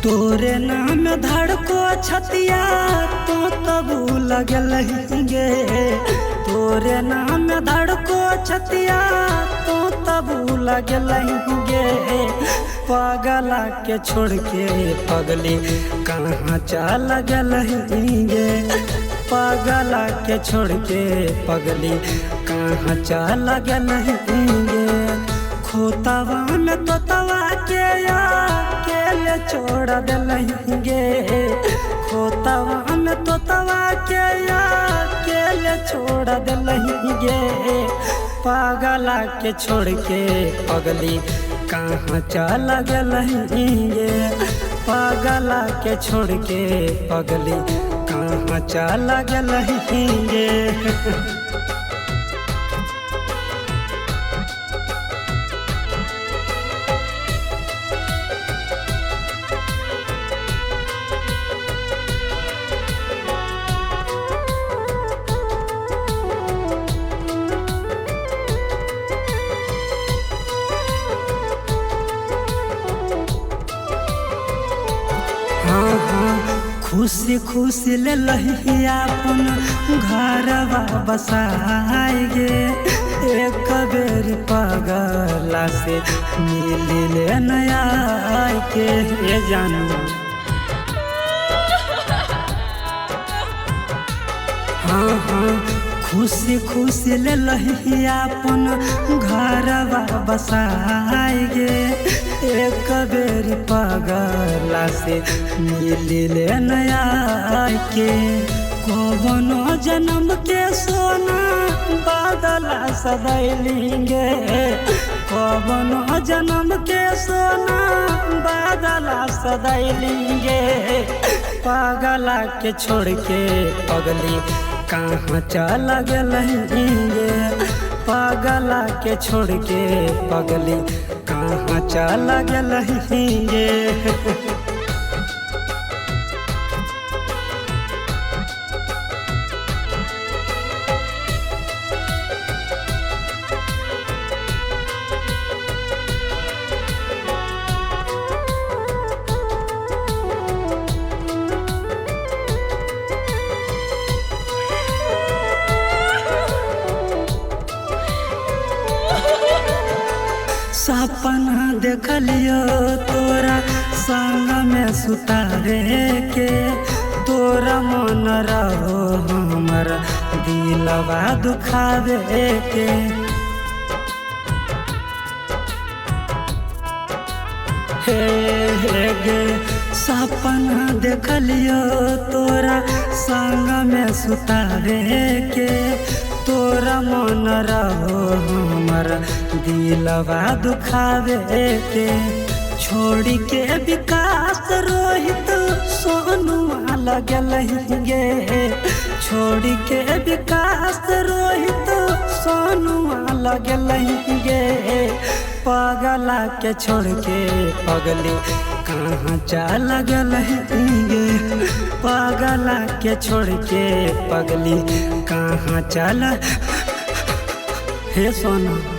तोरे नाम धड़को छतिया तो तबू लगल गे। तोरे नाम धड़को छतिया तो तबू लगल गे। पगला के छोड़ के पगली कहाँ चल गल गे। पगला के छोड़ के पगली कहाँ चल गल गे। खोतवा में तोतवा के अकेले छोड़ दिलहिंगे। खोतवा में तोतवा के अकेले छोड़ दिलहिंगे। पागला के छोड़ के पगली कहाँ चल गेलहिंगे। पागला के छोड़ के पगली कहाँ चल गेलहिंगे। खुशी खुशी ले लही अपन घरवा बसाए गे। एक बेर पगला से मिल ले नया के ये जानू। हाँ हाँ खुशी खुशी ले लही अपन घरवा बसाए गे। एक बेर पगला से मिल ले नया के। कवनो जन्म के सोना बादला सदैलिंगे। कवनो जन्म के सोना बादला सदैलिंगे। पागला के छोड़ के पगली कहाँ चल गेलहिंगे। पागला के छोड़ के पगली कहाँ चल गेलहिंगे। सपना देखलियो तोरा संग में सुतावे के। तोरा मन रहो हमर दिलवा दुखावे के। हे हे गे सपना देखलियो तोरा संग में सुतावे के। तोरा मन रहो हमर दिलवा दुखावे के। छोड़ के विकास रोहित सोनुआ लगलहिंगे। छोड़ के विकास रोहित सोनुआ लगलहिंगे। पागला के छोड़ के पगली कहाँ चल गेलहिंगे। पागला के छोड़ के पगली कहाँ चल। हे सोना।